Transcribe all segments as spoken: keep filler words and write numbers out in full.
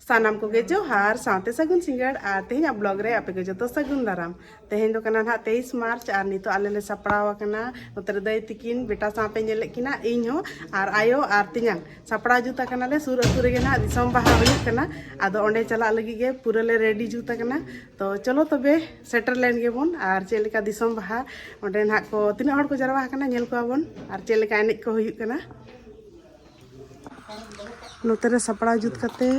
ᱥᱟᱱᱟᱢ ᱠᱚᱜᱮ ᱡᱚᱦᱟᱨ, ᱥᱟᱶᱛᱮ ᱥᱟᱹᱜᱩᱱ ᱥᱤᱸᱜᱟᱹᱲ᱾ ᱟᱨ ᱛᱮᱦᱮᱧᱟᱜ ᱵᱞᱚᱜ ᱨᱮ ᱟᱯᱮ ᱠᱚ ᱡᱚᱛᱚ ᱥᱟᱹᱜᱩᱱ ᱫᱟᱨᱟᱢ᱾ ᱛᱮᱦᱮᱧ ᱫᱚ ᱠᱟᱱᱟ ᱱᱟᱦᱟᱜ ᱛᱮᱭᱤᱥ ᱢᱟᱨᱪ, ᱟᱨ ᱱᱤᱛᱚᱜ ᱟᱞᱮ ᱞᱮ ᱥᱟᱯᱲᱟᱣ ᱟᱠᱟᱱᱟ᱾ ᱱᱚᱛᱮ ᱨᱮ ᱫᱟᱹᱭ ᱛᱤᱠᱤᱱ ᱵᱮᱴᱟ ᱥᱟᱶ ᱯᱮ ᱧᱮᱞᱮᱫ ᱠᱤᱱᱟ, ᱤᱧ ᱦᱚᱸ, ᱟᱨ ᱟᱭᱳ ᱟᱨ ᱛᱮᱧᱟᱝ᱾ ᱥᱟᱯᱲᱟᱣ ᱡᱩᱛ ᱟᱠᱟᱱᱟᱞᱮ, ᱥᱩᱨ ᱟᱹᱛᱩ ᱨᱮᱜᱮ ᱱᱟᱦᱟᱜ ᱫᱤᱥᱚᱢ ᱵᱟᱦᱟ ᱦᱩᱭᱩᱜ ᱠᱟᱱᱟ᱾ ᱟᱫᱚ ᱚᱸᱰᱮ ᱪᱟᱞᱟᱜ ᱞᱟᱹᱜᱤᱫ ᱜᱮ ᱯᱩᱨᱟᱹ ᱞᱮ ᱨᱮᱰᱤ ᱡᱩᱛ ᱟᱠᱟᱱᱟ᱾ ᱛᱚ ᱪᱚᱞᱚ ᱛᱚᱵᱮ ᱥᱮᱴᱮᱨ ᱞᱮᱱ ᱜᱮᱵᱚᱱ, ᱟᱨ ᱪᱮᱫ ᱞᱮᱠᱟ ᱫᱤᱥᱚᱢ ᱵᱟᱦᱟ ᱚᱸᱰᱮ ᱱᱟᱦᱟᱜ ᱠᱚ, ᱛᱤᱱᱟᱹᱜ ᱦᱚᱲ ᱠᱚ ᱡᱟᱨᱣᱟ ᱟᱠᱟᱱᱟ, ᱧᱮᱞ ᱠᱚᱣᱟ ᱵᱚᱱ, ᱟᱨ ᱪᱮᱫ ᱞᱮᱠᱟ ᱮᱱᱮᱡ ᱠᱚ ᱦᱩᱭᱩᱜ ᱠᱟᱱᱟ᱾ ᱱᱚᱛᱮ ᱨᱮ ᱥᱟᱯᱲᱟᱣ ᱡᱩᱛ ᱠᱟᱛᱮ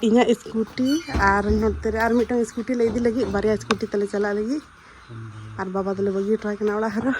ᱤᱧᱟᱹᱜ ᱥᱠᱩᱴᱤ ᱟᱨ ᱱᱚᱛᱮ ᱨᱮ ᱟᱨ ᱢᱤᱫᱴᱟᱝ ᱥᱠᱩᱴᱤ ᱞᱮ ᱤᱫᱤ ᱞᱟᱹᱜᱤᱫ, ᱵᱟᱨᱭᱟ ᱥᱠᱩᱴᱤ ᱛᱮᱞᱮ ᱪᱟᱞᱟᱜ ᱞᱟᱹᱜᱤᱫ᱾ ᱟᱨ ᱵᱟᱵᱟ ᱫᱚᱞᱮ ᱵᱟᱹᱜᱤ ᱦᱚᱴᱚ ᱟᱭ ᱠᱟᱱᱟ ᱚᱲᱟᱜ ᱨᱮ᱾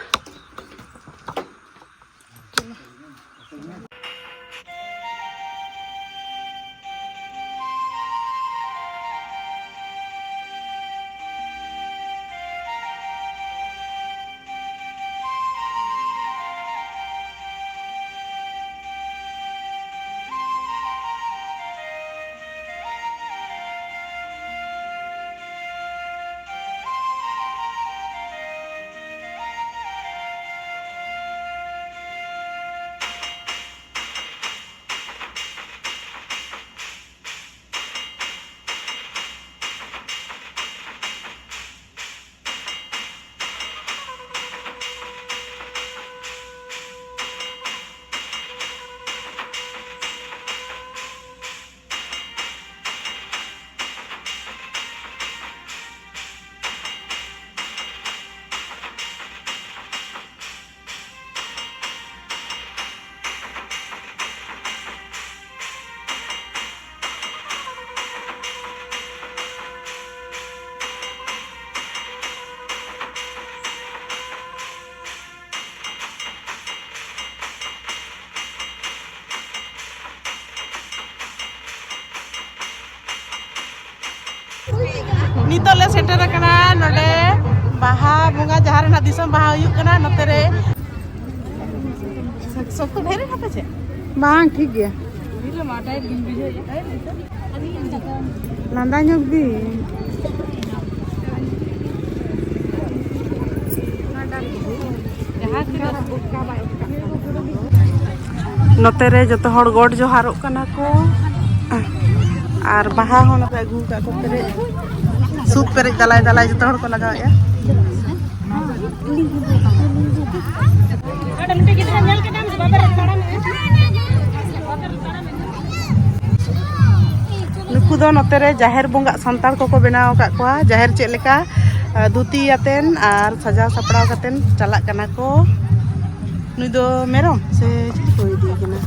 ᱱᱤᱛᱚᱜ ᱞᱮ ᱥᱮᱴᱮᱨ ᱟᱠᱟᱱᱟ ᱱᱚᱰᱮ ᱵᱟᱦᱟ ᱵᱚᱸᱜᱟ, ᱡᱟᱦᱟᱸ ᱨᱮᱱᱟᱜ ᱫᱤᱥᱚᱢ ᱵᱟᱦᱟ ᱦᱩᱭᱩᱜ ᱠᱟᱱᱟ ᱱᱚᱛᱮ ᱨᱮ᱾ ᱥᱚᱠᱛᱚ ᱰᱷᱮᱨ ᱮᱱᱟ ᱯᱟᱪᱮ? ᱵᱟᱝ, ᱴᱷᱤᱠ ᱜᱮᱭᱟ᱾ ᱞᱟᱸᱫᱟ ᱧᱚᱜ ᱵᱤᱱ᱾ ᱱᱚᱛᱮ ᱨᱮ ᱡᱚᱛᱚ ᱦᱚᱲ ᱜᱚᱰ ᱡᱚᱦᱟᱨᱚᱜ ᱠᱟᱱᱟ ᱠᱚ᱾ ᱟᱨ ᱵᱟᱦᱟ ᱦᱚᱸ ᱱᱚᱛᱮ ᱟᱹᱜᱩ ᱟᱠᱟᱫ ᱠᱚ ᱯᱮᱨᱮᱡ, ᱥᱩᱫ ᱯᱮᱨᱮᱡ ᱫᱟᱞᱟᱭ ᱫᱟᱞᱟᱭ ᱡᱚᱛᱚ ᱦᱚᱲ ᱠᱚ ᱞᱟᱜᱟᱣᱮᱫᱼᱟ᱾ ᱱᱩᱠᱩ ᱫᱚ ᱱᱚᱛᱮ ᱨᱮ ᱡᱟᱦᱮᱨ ᱵᱚᱸᱜᱟᱜ ᱥᱟᱱᱛᱟᱲ ᱠᱚᱠᱚ ᱵᱮᱱᱟᱣ ᱟᱠᱟᱫ ᱠᱚᱣᱟ᱾ ᱡᱟᱦᱮᱨ ᱪᱮᱫ ᱞᱮᱠᱟ, ᱟ, ᱫᱷᱩᱛᱤ ᱟᱛᱮᱱ ᱟᱨ ᱥᱟᱡᱟᱣ ᱥᱟᱯᱲᱟᱣ ᱠᱟᱛᱮᱱ ᱪᱟᱞᱟᱜ ᱠᱟᱱᱟ ᱠᱚ᱾ ᱱᱩᱭ ᱫᱚ ᱢᱮᱨᱚᱢ ᱥᱮ ᱪᱤᱞᱤ ᱠᱚ ᱤᱫᱤᱭᱮ ᱠᱟᱱᱟ?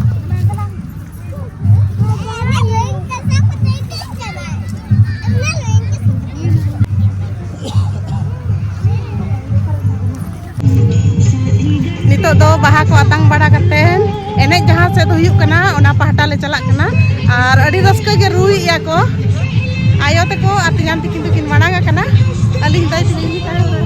ᱱᱤᱛᱚᱜ ᱫᱚ ᱵᱟᱦᱟ ᱠᱚ ᱟᱛᱟᱝ ᱵᱟᱲᱟ ᱠᱟᱛᱮ ᱮᱱᱮᱡ ᱡᱟᱦᱟᱸ ᱥᱮᱫ ᱦᱩᱭᱩᱜ ᱠᱟᱱᱟ, ᱚᱱᱟ ᱯᱟᱦᱴᱟ ᱞᱮ ᱪᱟᱞᱟᱜ ᱠᱟᱱᱟ᱾ ᱟᱨ ᱟᱹᱰᱤ ᱨᱟᱹᱥᱠᱟᱹ ᱜᱮ ᱨᱩᱭᱮᱫᱼᱟ ᱠᱚ᱾ ᱟᱭᱳ ᱛᱟᱠᱚ ᱟᱨ ᱛᱮᱧᱟᱝ ᱛᱟᱹᱠᱤᱱ ᱫᱚᱠᱤᱱ ᱢᱟᱲᱟᱝ ᱟᱠᱟᱱᱟ, ᱟᱹᱞᱤᱧ ᱫᱚ ᱛᱟᱭᱚᱢ ᱨᱮ᱾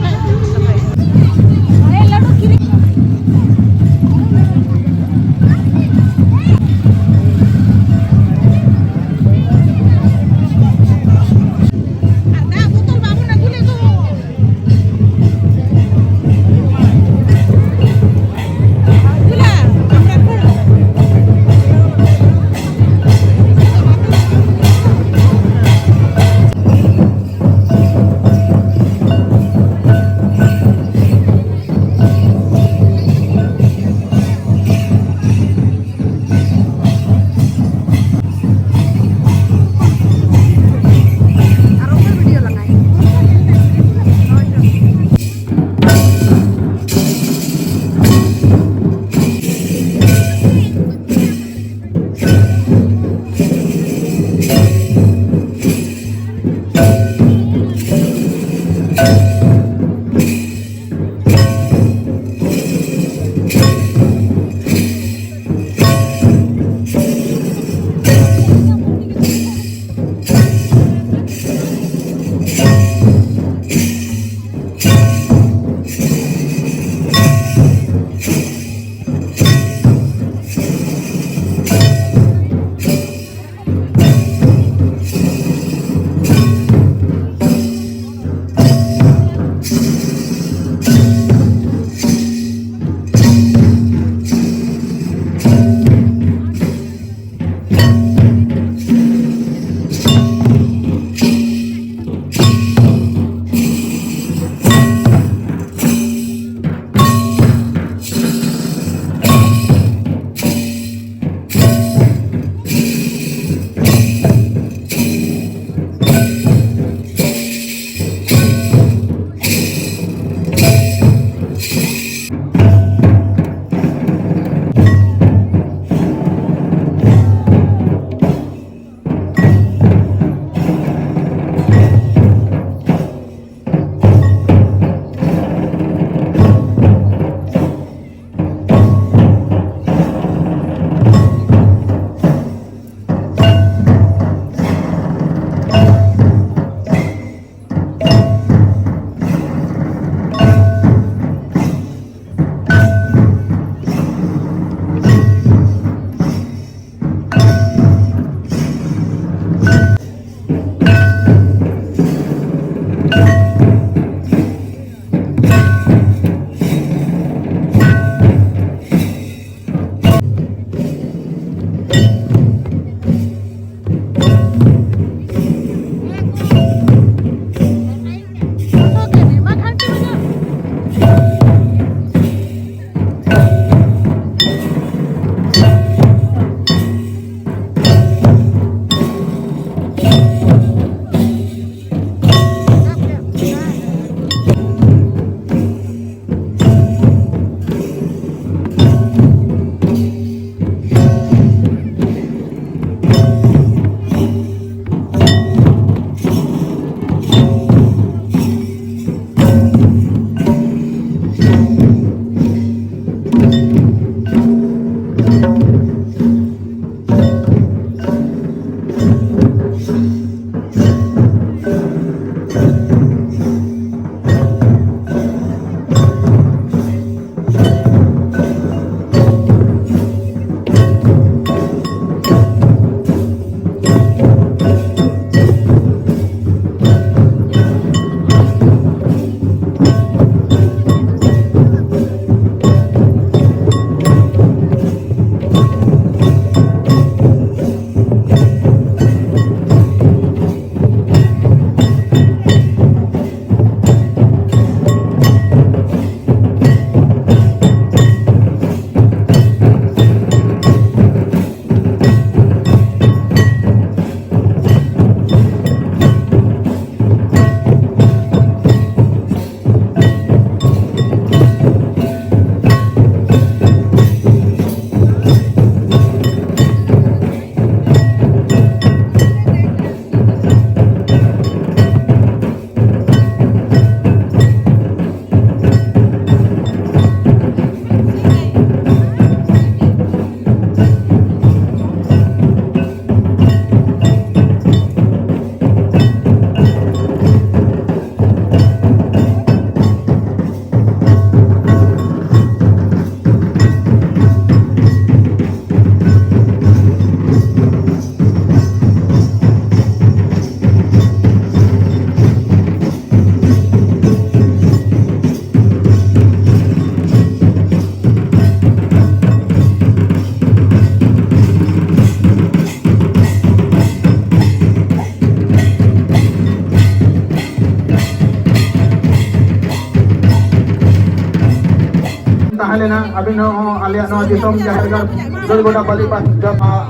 ᱛᱟᱦᱮᱸ ᱞᱮᱱᱟ, ᱟᱹᱵᱤᱱ ᱦᱚᱸ ᱟᱞᱮᱭᱟᱜ ᱱᱚᱣᱟ ᱫᱤᱥᱚᱢ ᱡᱟᱦᱮᱨ ᱜᱟᱲ ᱜᱟᱹᱞᱜᱚᱰᱟ ᱵᱟᱹᱞᱤ ᱯᱟᱛ-, ᱡᱟᱯᱟᱜ,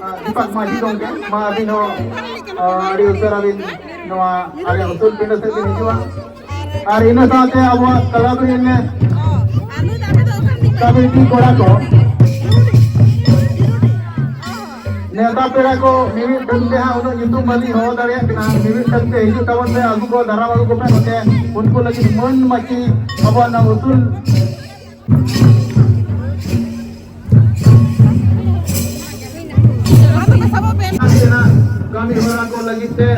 ᱟ, ᱫᱤᱯᱟᱠ ᱢᱟᱹᱡᱷᱤ ᱜᱚᱢᱠᱮ, ᱢᱟ ᱟᱹᱵᱤᱱ ᱦᱚᱸ, ᱟ, ᱟᱹᱰᱤ ᱩᱥᱟᱹᱨᱟ ᱵᱤᱱ ᱱᱚᱣᱟ ᱟᱞᱮᱭᱟᱜ ᱩᱥᱩᱞ ᱯᱤᱸᱰᱟᱹ ᱥᱮᱫ ᱵᱤᱱ ᱦᱤᱡᱩᱜᱼᱟ᱾ ᱟᱨ ᱤᱱᱟᱹ ᱥᱟᱶᱛᱮ ᱟᱵᱚᱣᱟᱜ ᱠᱞᱟᱵᱽ ᱨᱮᱱ ᱠᱚᱢᱤᱴᱤ ᱠᱚᱲᱟ ᱠᱚ, ᱱᱮᱣᱛᱟ ᱯᱮᱲᱟ ᱠᱚ ᱢᱤᱢᱤᱫ ᱴᱷᱮᱱ ᱛᱮ ᱦᱟᱸᱜ ᱩᱱᱟᱹᱜ ᱧᱩᱛᱩᱢ ᱵᱟᱹᱞᱤᱧ ᱦᱚᱦᱚ ᱫᱟᱲᱮᱭᱟᱜ ᱠᱟᱱᱟ, ᱢᱤᱢᱤᱫ ᱴᱷᱮᱱ ᱛᱮ ᱦᱤᱡᱩᱜ ᱛᱟᱵᱚᱱ ᱯᱮ, ᱟᱹᱜᱩ ᱠᱚ, ᱫᱟᱨᱟᱢ ᱟᱹᱜᱩ ᱠᱚᱯᱮ ᱱᱚᱛᱮ, ᱩᱱᱠᱩ ᱞᱟᱹᱜᱤᱫ ᱢᱟᱹᱱ ᱢᱟᱹᱪᱤ ᱟᱵᱚᱣᱟᱜ ᱱᱚᱣᱟ ᱩᱥᱩᱞ ᱨᱮᱱᱟᱜ ᱠᱟᱹᱢᱤ ᱦᱚᱨᱟ ᱠᱚ ᱞᱟᱹᱜᱤᱫ ᱛᱮ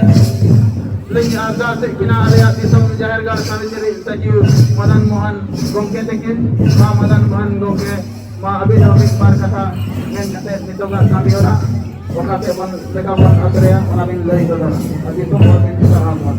ᱞᱤᱧ ᱟᱨᱫᱟᱥᱮᱫ ᱠᱤᱱᱟ ᱟᱞᱮᱭᱟᱜ ᱫᱤᱥᱚᱢ ᱡᱟᱦᱮᱨ ᱜᱟᱲ ᱠᱟᱹᱢᱤ ᱪᱟᱹᱨᱤ ᱥᱟᱹᱡᱤᱣ ᱢᱚᱫᱚᱱ ᱢᱳᱦᱚᱱ ᱜᱚᱢᱠᱮ ᱛᱟᱹᱠᱤᱱ᱾ ᱢᱟ ᱢᱚᱫᱚᱱ ᱢᱳᱦᱚᱱ ᱜᱚᱢᱠᱮ, ᱢᱟ ᱟᱹᱵᱤᱱ ᱦᱚᱸ ᱢᱤᱫ ᱵᱟᱨ ᱠᱟᱛᱷᱟ ᱢᱮᱱ ᱠᱟᱛᱮ ᱱᱤᱛᱚᱜᱟᱜ ᱠᱟᱹᱢᱤ ᱦᱚᱨᱟ ᱚᱠᱟ ᱥᱮᱫ ᱵᱚᱱ ᱞᱮᱠᱟ ᱵᱚᱱ ᱟᱛᱨᱮᱭᱟ, ᱚᱱᱟ ᱵᱤᱱ ᱞᱟᱹᱭ ᱥᱚᱫᱚᱨᱟ᱾ ᱟᱨ ᱫᱤᱥᱚᱢ ᱦᱚᱲ ᱵᱤᱱ ᱥᱟᱨᱦᱟᱣ ᱠᱚᱣᱟ᱾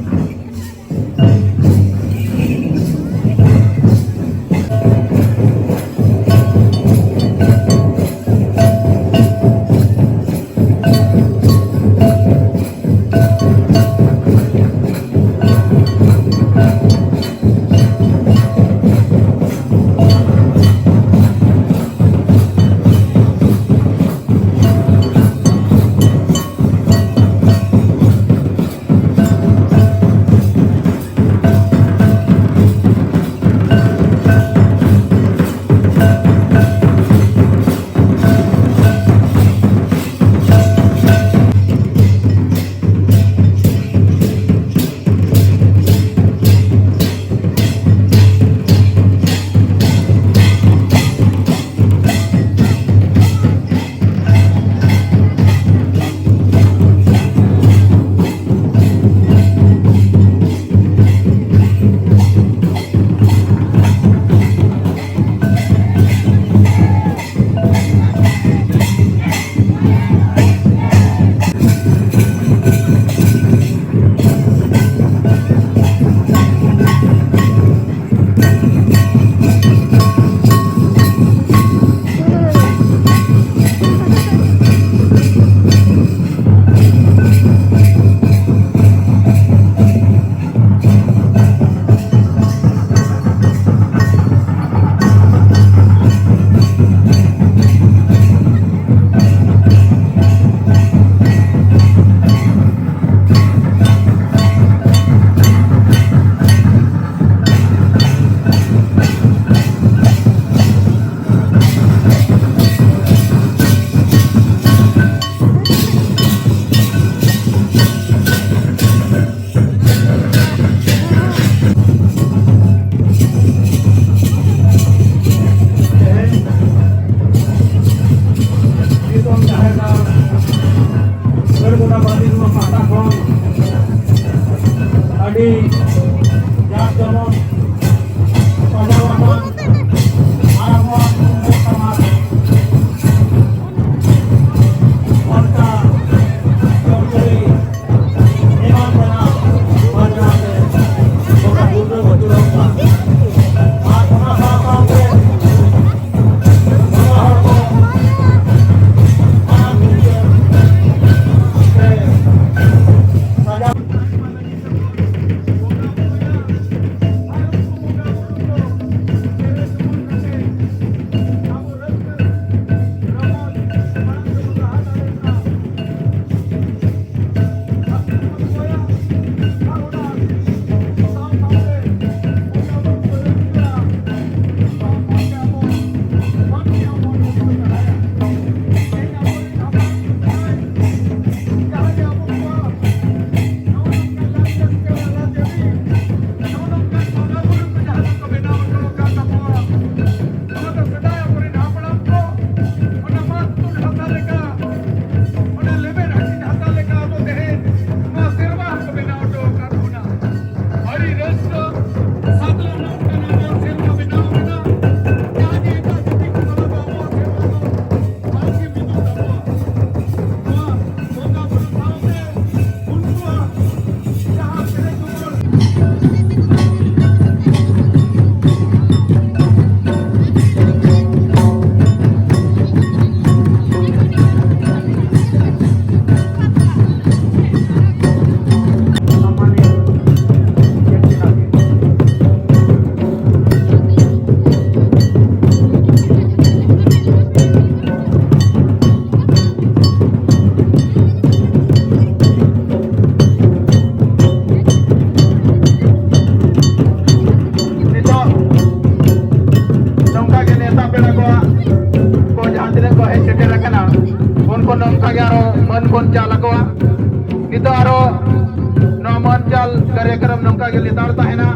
ᱛᱟᱦᱮᱱᱟ᱾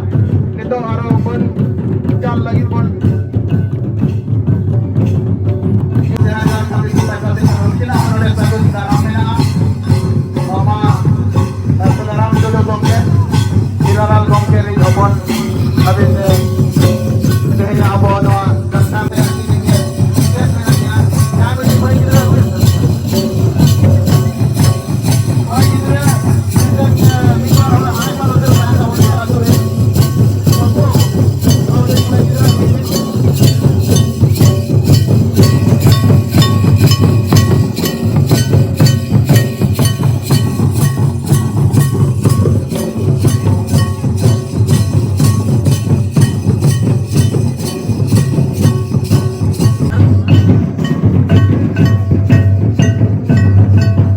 ᱱᱤᱛᱚᱜ ᱟᱨᱚ ᱵᱚᱱ ᱪᱟᱞ ᱞᱟᱹᱜᱤᱫ ᱵᱚᱱ ᱡᱟᱦᱟᱸ ᱡᱟᱦᱟᱸ ᱠᱟᱹᱢᱤ ᱠᱚ ᱯᱟᱭᱥᱟ ᱛᱮ ᱩᱱᱠᱤᱱᱟᱜ ᱦᱚᱸ ᱱᱚᱰᱮ ᱥᱟᱹᱜᱩᱱ ᱫᱟᱨᱟᱢ ᱢᱮᱱᱟᱜᱼᱟ᱾ ᱢᱟᱢᱟ ᱥᱟᱹᱫᱷᱩ ᱨᱟᱢ ᱴᱩᱰᱩ ᱜᱚᱢᱠᱮ, ᱦᱤᱨᱟᱞᱟᱞ ᱜᱚᱢᱠᱮ ᱨᱤᱱ ᱦᱚᱯᱚᱱ ᱟᱹᱵᱤᱱ, ᱛᱮᱦᱮᱧ ᱟᱵᱚ ᱱᱚᱣᱟ ᱠᱟᱛᱷᱟ ᱛᱮ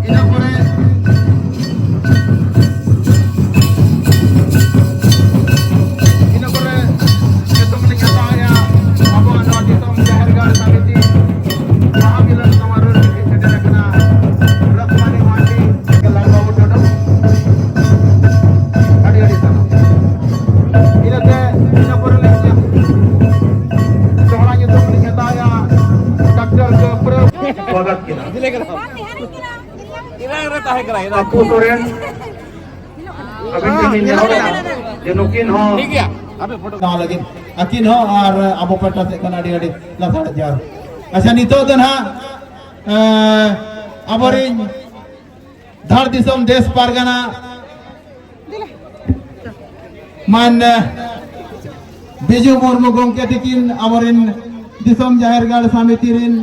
ᱤᱱᱟᱹ ᱯᱚᱨᱮ, ᱤᱱᱟᱹ ᱯᱚᱨᱮ ᱧᱩᱛᱩᱢ ᱞᱤᱧ ᱦᱟᱛᱟᱣᱮᱫᱼᱟ ᱟᱵᱚᱣᱟᱜ ᱱᱚᱣᱟ ᱫᱤᱥᱚᱢ ᱡᱟᱦᱮᱨ ᱜᱟᱲ ᱥᱟᱢᱤᱛᱤ ᱢᱚᱦᱟᱢᱤᱞᱚᱱ ᱥᱚᱢᱟᱨᱳᱦ ᱨᱮ ᱥᱮᱴᱮᱨ ᱟᱠᱟᱱᱟ ᱨᱟᱥᱢᱟᱱᱤ ᱢᱟᱱᱰᱤ, ᱞᱟᱞ ᱵᱟᱵᱩ ᱴᱩᱰᱩ᱾ ᱟᱹᱰᱤ ᱟᱹᱰᱤ ᱥᱟᱨᱦᱟᱣ᱾ ᱤᱱᱟᱹᱛᱮ ᱤᱱᱟᱹ ᱯᱚᱨᱮ ᱞᱤᱧ ᱫᱚᱦᱲᱟ ᱧᱩᱛᱩᱢ ᱞᱤᱧ ᱦᱟᱛᱟᱣᱮᱫᱼᱟ ᱰᱟᱠᱛᱟᱨ ᱠᱟᱹᱯᱨᱟᱹ᱾ ᱥᱣᱟᱜᱚᱛ ᱠᱤᱱᱟ᱾ ᱟᱠᱚ ᱥᱚᱨᱮᱱ, ᱟᱹᱵᱤᱱ ᱴᱷᱮᱱ ᱞᱤᱧ ᱱᱮᱦᱚᱨᱚᱜᱼᱟ ᱡᱮ ᱱᱩᱠᱤᱱ ᱦᱚᱸ ᱱᱚᱣᱟ ᱞᱟᱹᱜᱤᱫ ᱟᱹᱠᱤᱱ ᱦᱚᱸ ᱟᱨ ᱟᱵᱚ ᱯᱟᱦᱴᱟ ᱥᱮᱫ ᱠᱷᱚᱱ ᱟᱹᱰᱤ ᱟᱹᱰᱤ ᱞᱟᱥᱟᱲᱦᱮᱫ ᱡᱚᱦᱟᱨ᱾ ᱟᱪᱪᱷᱟ, ᱱᱤᱛᱚᱜ ᱫᱚ ᱱᱟᱦᱟᱜ, ᱮᱸ, ᱟᱵᱚᱨᱤᱱ ᱫᱷᱟᱲ ᱫᱤᱥᱚᱢ ᱫᱮᱥ ᱯᱟᱨᱜᱟᱱᱟ ᱢᱟᱱ ᱵᱤᱡᱩ ᱢᱩᱨᱢᱩ ᱜᱚᱢᱠᱮ ᱛᱤᱠᱤᱱ ᱟᱵᱚᱨᱮᱱ ᱫᱤᱥᱚᱢ ᱡᱟᱦᱮᱨ ᱜᱟᱲ ᱥᱟᱢᱤᱛᱤ ᱨᱮᱱ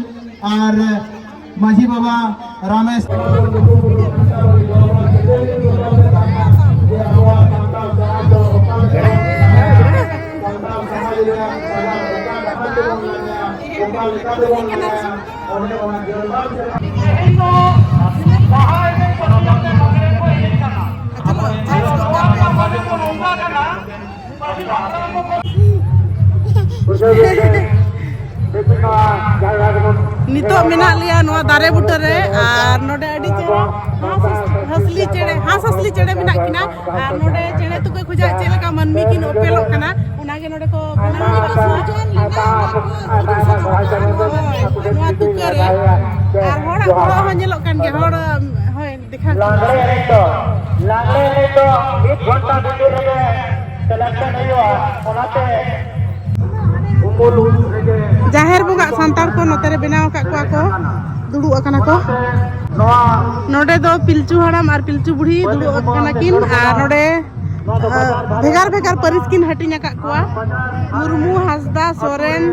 ᱟᱨ ᱢᱟᱹᱡᱷᱤ ᱵᱟᱵᱟ ᱨᱟᱢᱮᱥ ᱱᱤᱛᱚᱜ ᱢᱮᱱᱟᱜ ᱞᱮᱭᱟ ᱱᱚᱣᱟ ᱫᱟᱨᱮ ᱵᱩᱴᱟᱹ ᱨᱮ, ᱟᱨ ᱱᱚᱰᱮ ᱟᱹᱰᱤ ᱪᱮᱦᱨᱟ ᱦᱟᱸᱥ ᱦᱟᱸᱥᱞᱤ ᱪᱮᱬᱮ, ᱦᱟᱸᱥ ᱦᱟᱸᱥᱞᱤ ᱪᱮᱬᱮ ᱢᱮᱱᱟᱜ ᱠᱤᱱᱟ᱾ ᱟᱨ ᱱᱚᱰᱮ ᱪᱮᱬᱮ ᱛᱩᱠᱟᱹ ᱠᱷᱚᱱᱟᱜ ᱪᱮᱫ ᱞᱮᱠᱟ ᱢᱟᱹᱱᱢᱤ ᱠᱤᱱ ᱚᱯᱮᱞᱚᱜ ᱠᱟᱱᱟ, ᱚᱱᱟᱜᱮ ᱱᱚᱰᱮ ᱠᱚ ᱵᱮᱱᱟᱣ ᱟᱠᱟᱫ ᱠᱚᱣᱟ᱾ ᱦᱳᱭ, ᱱᱚᱣᱟ ᱛᱩᱠᱟᱹ ᱨᱮ᱾ ᱟᱨ ᱦᱚᱲᱟᱜ ᱜᱚᱲᱚ ᱦᱚᱸ ᱧᱮᱞᱚᱜ ᱠᱟᱱ ᱜᱮᱭᱟ, ᱦᱚᱲ, ᱦᱳᱭ, ᱫᱮᱠᱷᱟ ᱠᱚ᱾ ᱞᱟᱜᱽᱲᱮ ᱮᱱᱮᱡ ᱫᱚ, ᱞᱟᱜᱽᱲᱮ ᱮᱱᱮᱡ ᱫᱚ ᱢᱤᱫ ᱜᱷᱚᱱᱴᱟ ᱵᱷᱤᱛᱤᱨ ᱨᱮᱜᱮ selection ᱦᱩᱭᱩᱜᱼᱟ, ᱚᱱᱟᱛᱮ ᱩᱢᱩᱞ ᱨᱮᱜᱮ᱾ ᱡᱟᱦᱮᱨ ᱵᱚᱸᱜᱟ ᱥᱟᱱᱛᱟᱲ ᱠᱚ ᱱᱚᱛᱮ ᱨᱮ ᱵᱮᱱᱟᱣ ᱟᱠᱟᱫ ᱠᱚᱣᱟ ᱠᱚ, ᱫᱩᱲᱩᱵ ᱟᱠᱟᱱᱟ ᱠᱚ᱾ ᱱᱚᱣᱟ ᱱᱚᱰᱮ ᱫᱚ ᱯᱤᱞᱪᱩ ᱦᱟᱲᱟᱢ ᱟᱨ ᱯᱤᱞᱪᱩ ᱵᱩᱲᱦᱤ ᱫᱩᱲᱩᱵ ᱟᱠᱟᱱᱟ ᱠᱤᱱ, ᱟᱨ ᱱᱚᱰᱮ, ᱟᱸ, ᱵᱷᱮᱜᱟᱨ ᱵᱷᱮᱜᱟᱨ ᱯᱟᱹᱨᱤᱥ ᱠᱤᱱ ᱦᱟᱹᱴᱤᱧ ᱟᱠᱟᱫ ᱠᱚᱣᱟ, ᱢᱩᱨᱢᱩ, ᱦᱟᱸᱥᱫᱟ, ᱥᱚᱨᱮᱱ,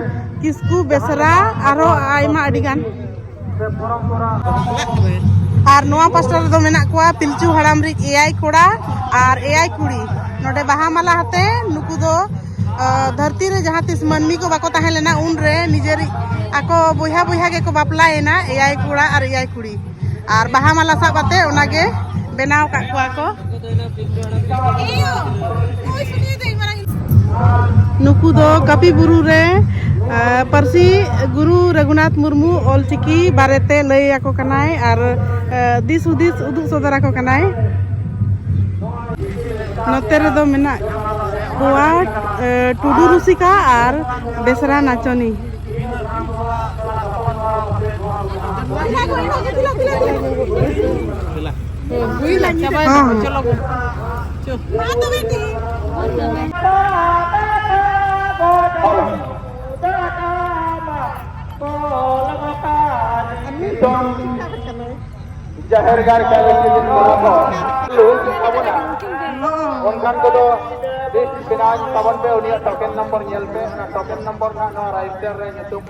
ᱠᱤᱥᱠᱩ, ᱵᱮᱥᱨᱟ, ᱟᱨᱦᱚᱸ ᱟᱭᱢᱟ ᱟᱹᱰᱤ ᱜᱟᱱ᱾ ᱟᱨ ᱱᱚᱣᱟ ᱯᱟᱥᱴᱟ ᱨᱮᱫᱚ ᱢᱮᱱᱟᱜ ᱠᱚᱣᱟ ᱯᱤᱞᱪᱩ ᱦᱟᱲᱟᱢ ᱨᱤᱡ ᱮᱭᱟᱭ ᱠᱚᱲᱟ ᱟᱨ ᱮᱭᱟᱭ ᱠᱩᱲᱤ᱾ ᱱᱚᱰᱮ ᱵᱟᱦᱟ ᱢᱟᱞᱟ ᱟᱛᱮ ᱱᱩᱠᱩ ᱫᱚ, ᱟᱸ, ᱫᱷᱟᱹᱨᱛᱤ ᱨᱮ ᱡᱟᱦᱟᱸ ᱛᱤᱥ ᱢᱟᱹᱱᱢᱤ ᱠᱚ ᱵᱟᱠᱚ ᱛᱟᱦᱮᱸ ᱞᱮᱱᱟ, ᱩᱱᱨᱮ ᱱᱤᱡᱮᱨᱤᱡ ᱟᱠᱚ ᱵᱚᱭᱦᱟ ᱵᱚᱭᱦᱟ ᱜᱮᱠᱚ ᱵᱟᱯᱞᱟᱭᱮᱱᱟ, ᱮᱭᱟᱭ ᱠᱚᱲᱟ ᱟᱨ ᱮᱭᱟᱭ ᱠᱩᱲᱤ᱾ ᱟᱨ ᱵᱟᱦᱟ ᱢᱟᱞᱟ ᱥᱟᱵ ᱠᱟᱛᱮ ᱚᱱᱟᱜᱮ ᱵᱮᱱᱟᱣ ᱟᱠᱟᱫ ᱠᱚᱣᱟ ᱠᱚ᱾ ᱱᱩᱠᱩ ᱫᱚ ᱠᱟᱹᱯᱤ ᱵᱩᱨᱩ ᱨᱮ, ᱟᱸ, ᱯᱟᱹᱨᱥᱤ ᱜᱩᱨᱩ ᱨᱟᱹᱜᱷᱩᱱᱟᱛᱷ ᱢᱩᱨᱢᱩ ᱚᱞᱪᱤᱠᱤ ᱵᱟᱨᱮᱛᱮ ᱞᱟᱹᱭ ᱟᱠᱚ ᱠᱟᱱᱟᱭ ᱟᱨ, ᱟᱸ, ᱫᱤᱥ ᱦᱩᱫᱤᱥ ᱩᱫᱩᱜ ᱥᱚᱫᱚᱨ ᱟᱠᱚ ᱠᱟᱱᱟᱭ᱾ ᱱᱚᱛᱮ ᱨᱮᱫᱚ ᱢᱮᱱᱟᱜ ᱠᱚᱣᱟ, ᱟᱸ, ᱴᱩᱰᱩ ᱨᱩᱥᱤᱠᱟ ᱟᱨ ᱵᱮᱥᱨᱟ ᱱᱟᱪᱚᱱᱤ᱾ ᱦᱩᱭ ᱞᱮᱱ ᱜᱮ᱾ ᱦᱮᱸ᱾ ᱪᱚᱞᱚ ᱵᱚᱱ᱾ ᱪᱚ᱾ ᱡᱟᱦᱮᱨ ᱜᱟᱲ ᱠᱟᱹᱢᱤ ᱠᱚ ᱚᱱᱠᱟᱱ ᱠᱚᱫᱚ list ᱵᱮᱱᱟᱣ ᱛᱟᱵᱚᱱ ᱯᱮ, ᱩᱱᱤᱭᱟᱜ token number ᱧᱮᱞ ᱯᱮ, ᱚᱱᱟ token number ᱱᱟᱜ ᱱᱚᱣᱟ right side ᱨᱮ ᱧᱩᱛᱩᱢ